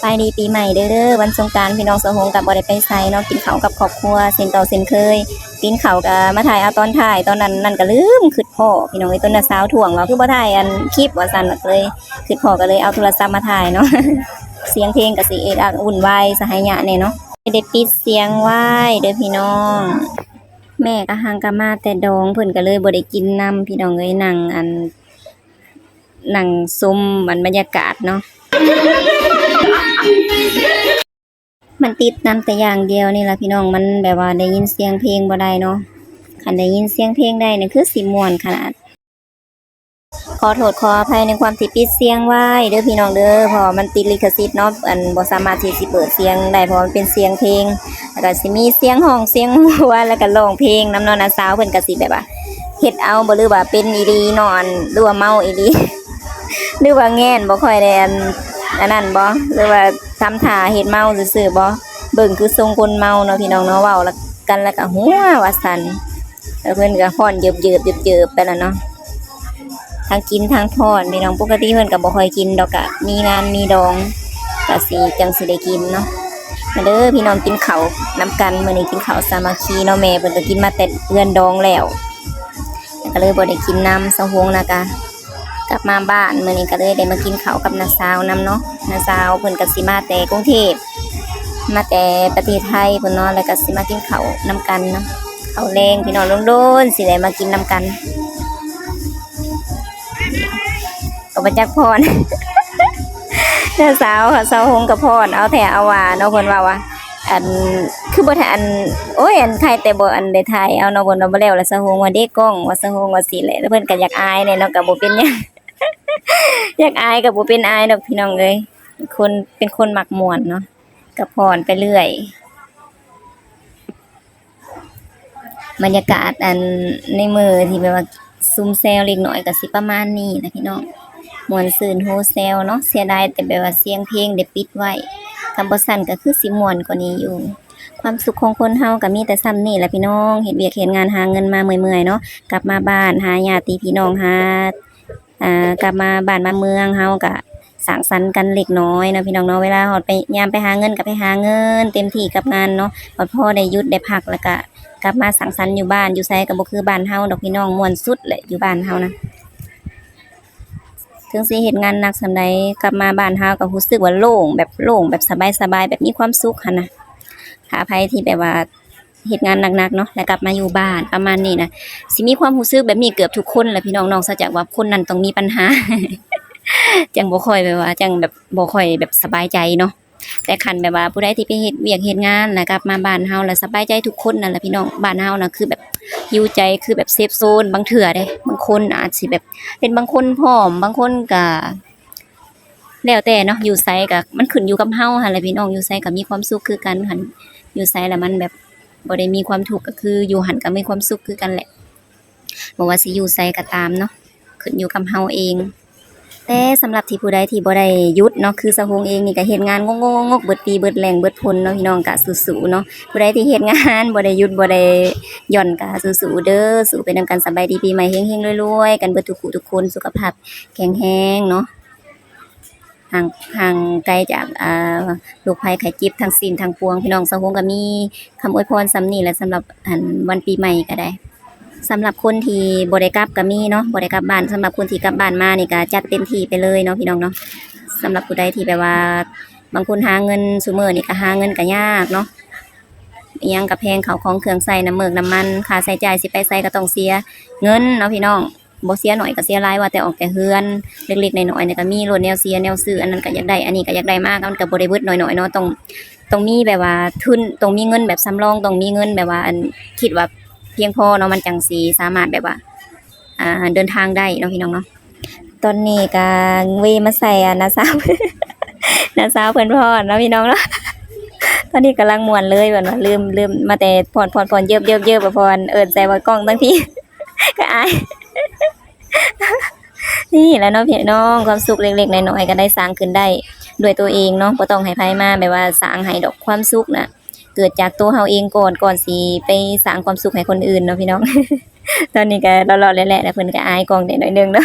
ສະບາຍດີປີໃໝ່ເດີ ວັນສົງການ ພີ່ນ້ອງສາວຫົງກໍບໍ່ໄດ້ໄປໃສເນາະ ກິນເຂົ້າກັບຄອບຄົວເຊັ່ນເກົ່າເຊັ່ນເຄີຍ. ກິນເຂົ້າກໍມາຖ່າຍເອົາຕອນທ້າຍ ຕອນນັ້ນນັ້ນກໍລືມ ຄິດພໍ້ ພີ່ນ້ອງເອີຍ ຕົນນ້າສາວທ້ວງວ່າ ຄືບໍ່ຖ່າຍອັນຄລິບວ່າຊັ້ນ ກໍເລີຍຄິດພໍ້ ກໍເລີຍເອົາໂທລະສັບມາຖ່າຍເນາະ. ສຽງເພງກໍຊິເອະອະວຸ່ນວາຍສະຫາຍະແດ່ເນາະ. ໄດ້ປິດສຽງໄວ້ເດີພີ່ນ້ອງ. ແມ່ກໍຫາງກັບມາແຕ່ດອງ ເພິ່ນກໍເລີຍບໍ່ໄດ້ກິນນຳ ພີ່ນ້ອງເອີຍ ນັ່ງອັນ ນັ່ງຊົມອັນບັນຍາກາດເນາະ. ມັນຕິດນຳແຕ່ຢ່າງດຽວນີ້ລະພີ່ນ້ອງ ມັນແບບວ່າໄດ້ຍິນສຽງເພງບໍ່ໄດ້ເນາະ. ຄັນໄດ້ຍິນສຽງເພງໄດ້ນີ້ຄືຊິມ່ວນຂະໜາດ. ຂໍໂທດຂໍອະໄພໃນຄວາມທີ່ປິດສຽງໄວ້ເດີພີ່ນ້ອງເດີ ເພາະວ່າມັນຕິດລິຂະສິດເນາະ ອັນ ບໍ່ສາມາດທີ່ຊິເປີດສຽງໄດ້ ເພາະວ່າມັນເປັນສຽງເພງ ແລ້ວກໍຊິມີສຽງຮ້ອງສຽງຫົວ ແລ້ວກໍຮ້ອງເພງນຳເນາະ. ນ້າສາວເພິ່ນກໍຊິແບບວ່າເຮັດເອົາບໍ່ ຫຼືວ່າເປັນອີ່ຫຼີເນາະ ອັນ ຫຼືວ່າເມົາອີ່ຫຼີ ຫຼືວ່າແງນບໍ່ຄ່ອຍໄດ້ອັນ ອັນນັ້ນບໍ່ ຫຼືວ່າທຳທ່າເຮັດເມົາຊື່ໆບໍ່. ເບິ່ງຄືຊົງຄົນເມົາເນາະພີ່ນ້ອງເນາະ ເວົ້າກັນແລ້ວກໍຫົວວ່າຊັ້ນ. ແລ້ວເພິ່ນກໍຟ້ອນເຢິບໆ ເຢິບໆ ໄປແລ້ວເນາະ ທັງກິນທັງຟ້ອນພີ່ນ້ອງ. ປົກກະຕິເພິ່ນກໍບໍ່ຄ່ອຍກິນດອກ ກະມີງານມີດອງ ກະຊິ ຈັ່ງຊິໄດ້ກິນເນາະ. ມາເດີພີ່ນ້ອງ ກິນເຂົ້ານຳກັນ ມື້ນີ້ກິນເຂົ້າສາມັກຄີເນາະ. ແມ່ເພິ່ນກໍກິນມາແຕ່ເຮືອນດອງແລ້ວ ກໍເລີຍບໍ່ໄດ້ກິນນຳ. ສາວຫົງນະກະ ກັບມາບ້ານ ມື້ນີ້ກໍເລີຍໄດ້ມາກິນເຂົ້າກັບນ້າສາວນຳເນາະ. ນ້າສາວເພິ່ນກໍຊິມາແຕ່ກຸງເທບ ມາແຕ່ປະເທດໄທພຸ້ນເນາະ ແລ້ວກໍຊິມາກິນເຂົ້ານຳກັນເນາະ. ເຂົ້າແລງພີ່ນ້ອງ ດົນໆ ຊິໄດ້ມາກິນນຳກັນ ກໍບໍ່ຈັກຟ້ອນ ນ້າສາວ ສາວຫົງກໍຟ້ອນເອົາແທ້ເອົາວ່າເນາະ. ເພິ່ນເວົ້າວ່າ ອັນ ຄືບໍ່ໄດ້ ອັນ ໂອ້ຍ ອັນ ໄຄແຕ່ບໍ່ ອັນ ໄດ້ຖ່າຍເອົາເນາະ. ເພິ່ນວ່າບໍ່ແລ້ວລະ ສາວຫົງວ່າເດ້ກ້ອງ ວ່າ ສາວຫົງວ່າຊີ້ແຫຼະ. ແລ້ວເພິ່ນກໍຢາກອາຍແດ່ເນາະ ກໍບໍ່ເປັນຫຍັງ ຢາກອາຍກໍບໍ່ເປັນອາຍດອກພີ່ນ້ອງເອີຍ. ຄົນ ເປັນຄົນມັກມ່ວນເນາະ ກໍຟ້ອນໄປເລື້ອຍ. ບັນຍາກາດ ອັນ ໃນມື້ທີ່ແບບວ່າຊຸມແຊວເລັກນ້ອຍກໍຊິປະມານນີ້ແຫຼະພີ່ນ້ອງ ມ່ວນຊື່ນໂຮແຊວເນາະ. ເສຍດາຍແຕ່ແບບວ່າສຽງເພງໄດ້ປິດໄວ້ ຄັນບໍ່ຊັ້ນກໍຄືຊິມ່ວນກວ່ານີ້ຢູ່. ຄວາມສຸກຂອງຄົນເຮົາກໍມີແຕ່ຊ່ຳນີ້ແຫຼະພີ່ນ້ອງ ເຮັດວຽກເຮັດງານຫາເງິນມາເມື່ອຍໆເນາະ ກັບມາບ້ານຫາຍາດຕິພີ່ນ້ອງ ຫາ ອ່າ ກັບມາບ້ານມາເມືອງ ເຮົາກະສັງສັນກັນເລັກນ້ອຍເນາະພີ່ນ້ອງເນາະ. ເວລາຮອດໄປ ຍາມໄປຫາເງິນກະໄປຫາເງິນເຕັມທີ່ກັບງານເນາະ ບັດພໍໄດ້ຢຸດໄດ້ພັກ ແລ້ວກະກັບມາສັງສັນຢູ່ບ້ານ. ຢູ່ໃສກະບໍ່ຄືບ້ານເຮົາດອກພີ່ນ້ອງ ມ່ວນສຸດແຫຼະຢູ່ບ້ານເຮົານະ. ເຖິງຊິເຮັດງານໜັກສ່ຳໃດ ກັບມາບ້ານເຮົາກະຮູ້ສຶກວ່າໂລ່ງ ແບບໂລ່ງ ແບບສະບາຍໆ ແບບມີຄວາມສຸກຫັ້ນນະ. ຖ້າໃຜທີ່ແບບວ່າ ເຮັດງານໜັກໆເນາະ ແລ້ວກັບມາຢູ່ບ້ານປະມານນີ້ນະ ຊິມີຄວາມຮູ້ສຶກແບບນີ້ເກືອບທຸກຄົນແຫຼະພີ່ນ້ອງ. ນອກເສຍຈາກວ່າຄົນນັ້ນຕ້ອງມີບັນຫາ ຈັ່ງບໍ່ຄ່ອຍແບບວ່າ ຈັ່ງແບບບໍ່ຄ່ອຍແບບສະບາຍໃຈເນາະ. ແຕ່ຄັນແບບວ່າຜູ້ໃດທີ່ໄປເຮັດວຽກເຮັດງານ ແລ້ວກັບມາບ້ານເຮົາ ແລ້ວສະບາຍໃຈທຸກຄົນນັ້ນແຫຼະພີ່ນ້ອງ. ບ້ານເຮົານະຄືແບບ ຮີວໃຈຄືແບບເຊຟໂຊນ. ບາງເທື່ອເດ້ ບາງຄົນອາດຊິແບບ ເປັນບາງຄົນພ້ອມ ບາງຄົນກະ ແລ້ວແຕ່ເນາະ ຢູ່ໃສກະ ມັນຂຶ້ນຢູ່ກັບເຮົາຫັ້ນແຫຼະພີ່ນ້ອງ. ຢູ່ໃສກະມີຄວາມສຸກຄືກັນຫັ້ນ ຢູ່ໃສລະມັນແບບບໍ່ໄດ້ມີຄວາມທຸກ ກະຄືຢູ່ຫັ້ນກະມີຄວາມສຸກຄືກັນແຫຼະ ບໍ່ວ່າຊິຢູ່ໃສກະຕາມເນາະ ຂຶ້ນຢູ່ກັບເຮົາເອງ. ແຕ່ສຳລັບທີ່ຜູ້ໃດທີ່ບໍ່ໄດ້ຢຸດເນາະ ຄືສາວຫົງເອງນີ້ກະເຮັດງານງົກໆໆ ເບິດປີເບິດແລງເບິດພົນເນາະພີ່ນ້ອງ ກະສູ້ໆເນາະ. ຜູ້ໃດທີ່ເຮັດງານບໍ່ໄດ້ຢຸດບໍ່ໄດ້ຢ່ອນກະສູ້ໆເດີ ສູ້ໄປນຳກັນ. ສະບາຍດີປີໃໝ່ ເຮັງໆລວຍໆກັນເບິດທຸກຜູ້ທຸກຄົນ ສຸຂະພາບແຂງແຮງເນາະ ຫ່າງ ຫ່າງໄກຈາກ ອ່າ ໂລກໄພໄຂ້ເຈັບທັງສິ້ນທັງປວງ ພີ່ນ້ອງ. ສາວຫົງກໍມີຄຳອວຍພອນສ່ຳນີ້ແຫຼະ ສຳລັບ ອັນ ວັນປີໃໝ່ກໍໄດ້. ສຳລັບຄົນທີ່ບໍ່ໄດ້ກັບກໍມີເນາະ ບໍ່ໄດ້ກັບບ້ານ ສຳລັບຄົນທີ່ກັບບ້ານມານີ້ກໍຈັດເຕັມທີ່ໄປເລີຍເນາະ ພີ່ນ້ອງເນາະ. ສຳລັບຜູ້ໃດທີ່ແບບວ່າ ບາງຄົນຫາເງິນ ຊຸມື້ນີ້ກໍຫາເງິນກໍຍາກເນາະ ອີ່ຫຍັງກໍແພງ ເຂົ້າຂອງເຄື່ອງໃຊ້ ນ້ຳເມືກນ້ຳມັນ ຄ່າໃຊ້ຈ່າຍ ຊິໄປໃສກໍຕ້ອງເສຍເງິນເນາະ ພີ່ນ້ອງ. ບໍ່ເສຍໜ້ອຍກໍເສຍຫຼາຍ ວ່າແຕ່ອອກແຕ່ເຮືອນ ເລັກໆນ້ອຍໆນີ້ກໍມີໂລດ ແນວເສຍແນວຊື້ ອັນນັ້ນກໍຢາກໄດ້ ອັນນີ້ກໍຢາກໄດ້ມາ ມັນກໍບໍ່ໄດ້ເບິດໜ້ອຍໆເນາະ. ຕ້ອງ ຕ້ອງມີແບບວ່າທຶນ ຕ້ອງມີເງິນແບບສຳລອງ ຕ້ອງມີເງິນແບບວ່າ ອັນ ຄິດວ່າພຽງພໍເນາະ ມັນຈັ່ງຊິສາມາດແບບວ່າ ອ່າ ເດີນທາງໄດ້ເນາະ ພີ່ນ້ອງເນາະ. ຕອນນີ້ກໍເວມາໃສ່ ອາ ນ້າສາວ ນ້າສາວເພິ່ນຟ້ອນເນາະ ພີ່ນ້ອງເນາະ. ຕອນນີ້ກຳລັງມ່ວນເລີຍ ເພິ່ນວ່າລືມ ລືມ ມາແຕ່ຟ້ອນ ຟ້ອນ ຟ້ອນ ເຢິບ ເຢິບ ເຢິບ ຟ້ອນ ເອີ້ນໃສ່ວ່າກ້ອງທັງທີ ກໍອາຍ. ນີ້ແຫຼະເນາະພີ່ນ້ອງ ຄວາມສຸກເລັກໆນ້ອຍໆ ກໍໄດ້ສ້າງຂຶ້ນໄດ້ດ້ວຍຕົວເອງເນາະ ບໍ່ຕ້ອງໃຫ້ໃຜມາແບບວ່າສ້າງໃຫ້ດອກ. ຄວາມສຸກນະ ເກີດຈາກຕົວເຮົາເອງກ່ອນ ກ່ອນຊິໄປສ້າງຄວາມສຸກໃຫ້ຄົນອື່ນເນາະ ພີ່ນ້ອງ. ຕອນນີ້ກໍຫຼໍ່ໆແຫຼະໆ ແລ້ວເພິ່ນກໍອາຍກ້ອງແດ່ໜ້ອຍໜຶ່ງເນາະ.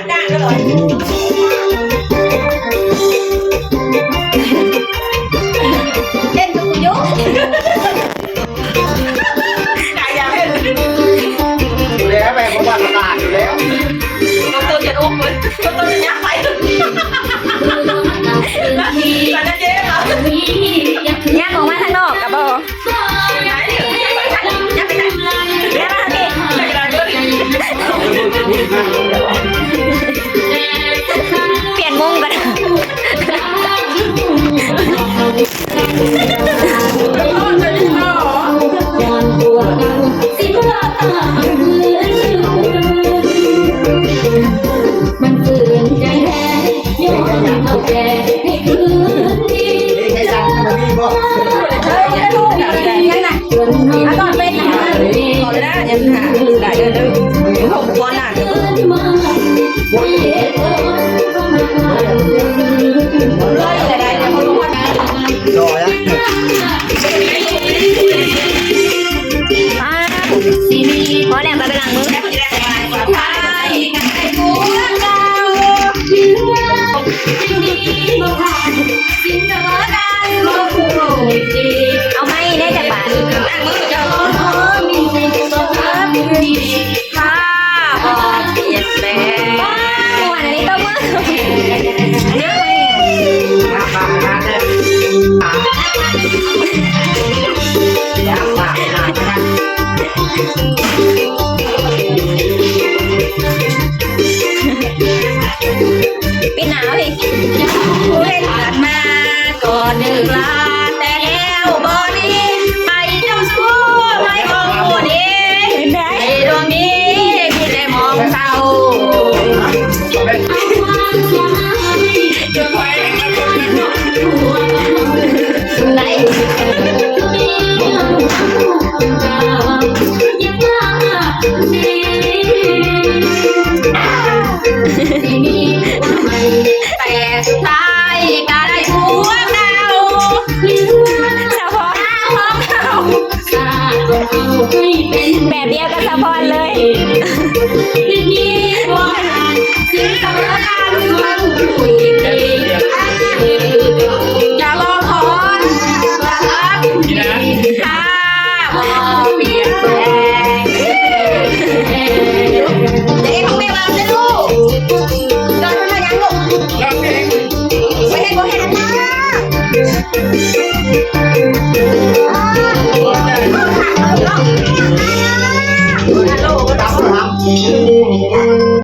ກກາງຕະຫຼອດ ເຕັ້ນຄືກູຢູ່ ກາຍຢາກເຫັນ ຢູ່ແລ້ວ ແມ່ນບໍ່ວ່າຕະຫຼາດຢູ່ແລ້ວ ໂຕໂຕຈະອຸບເວີຍ ໂຕໂຕຈະຍາກໄປ ຍາກອອກມາທາງນອກກະບໍ່ ປ່ຽນມຸມກ່ອນ ມັນຟື້ນໃຈແທ້ ຍ້ອນເຮົາແກ່ໃຫ້ຄືນດີ ເອີຍ ເອົາຕອນເປັນນະ ຂໍເດີ ຢ່າຫາຫຼາຍເດີ ເດີ ຫົກຄວນນະ ເດີ ເລີຍລະໄດ້ ເດີ ຫົກຄວນນະ ອ່າ ພໍແລ້ວ ໄປ ໄປລ້າງມື ເອົາໄມ້ແດ່ຈັກບາດ ລ້າງມືເຈົ້າ ຂ້າບໍ່ປ່ຽນແປງ ປ້າ ມ່ວນອັນນີ້ຕົບມື ປິດໜ້າເຮົາພີ້ ເຫັນກັນມາກ່ອນເລີກລາ ແຕ່ແລ້ວບໍ່ດີ ໄປເຈົ້າຊູ້ໄປຂອງຜູ້ດີ ເຫັນໄດ໋ ໃນດວງນີ້ມີແຕ່ໝອງເສົ້າ ໄດ້ ແຕ່ສຸດທ້າຍກະໄດ້ຜົວເກົ່າ ສາວພອນ ແບບດຽວກັບສາວພອນເລີຍ ຈະລໍພອນ ຖ້າບໍ່ປ່ຽນແປງ ເດັກຂອງແມ່ວ່າເດ້ລູກ ດອນເພິ່ນວ່າຫຍັງລູກ ໄປເຮັດບໍ່ເຮັດ ອ່າ